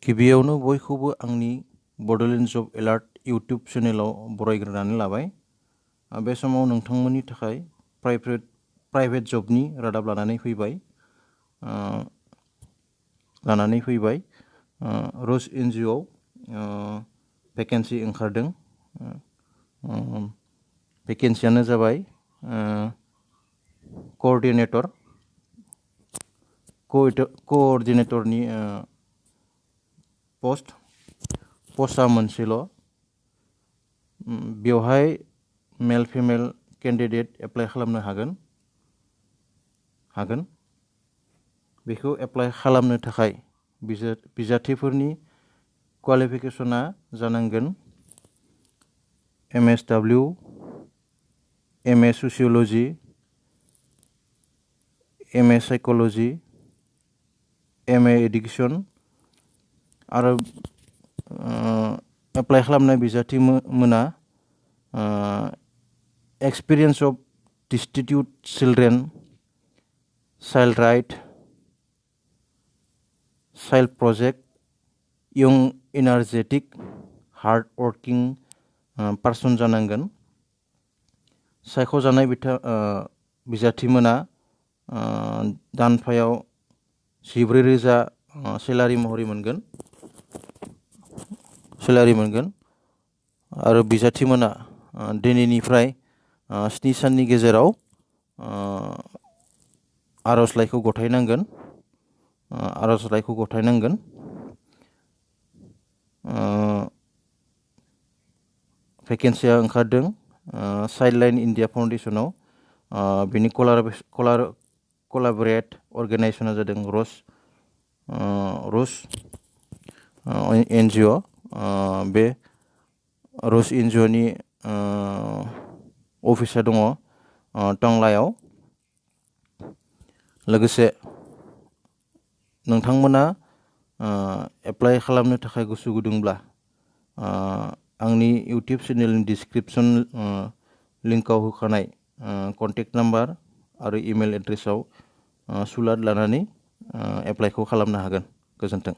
गिबियावनो बयखौबो आंनि बड'लेण्ड जब एलार्ट इउटिउब चेनेलाव बरायग्रोनानै लाबाय। बे समाव नोंथांमोननि थाखाय प्राइभेट जबनि रादाब लानानै फैबाय। रस एनजिअ भेकेन्सि ओंखारदों। भेकेन्सियानो जाबाय कोअर्डिनेटरनि पस्टआ मोनसेल'। बेवहाय मेल फिमेल केन्डिडेट एप्लाइ खालामनो हागोन। बेखौ एप्लाइ खालामनो थाखाय बिजाथिफोरनि क्वालिफिकेसना जानांगोन MSW, MA sociology, MA psychology, MA education आरो एप्लाइ खालामनाय बिजाथि मोना experience of destitute children, child right, child project, young energetic, hard working person जानांगोन। सायख'जानाय बिजाथिमोना दानफायाव 14,000 सेलारि महरै मोनगोन आरो बिजाथिमोना दिनैनिफ्राय 7 साननि गेजेराव आर'जलाइखौ गथायनांगोन। भेकेन्सिया ओंखारदों चाइल्डलाइन इन्डिया फाउन्डेसनाव। बिनि कलाबरेट अर्गेनाइजेसना जादों रस एनजिअ। बे रस एनजिअनि अफिसा दङ टंलायाव। लोगोसे नोंथांमोना एप्लाइ खालामनो थाखाय गोसो गुदुंब्ला आंनि इउटिउब चेनेलनि डिसक्रिपसन लिंकआव होखानाय कन्टेक्ट नाम्बार आरो इमेल एड्रेसाव सुलाद लानानै एप्लाइखौ खालामनो हागोन। गोजोन्थों।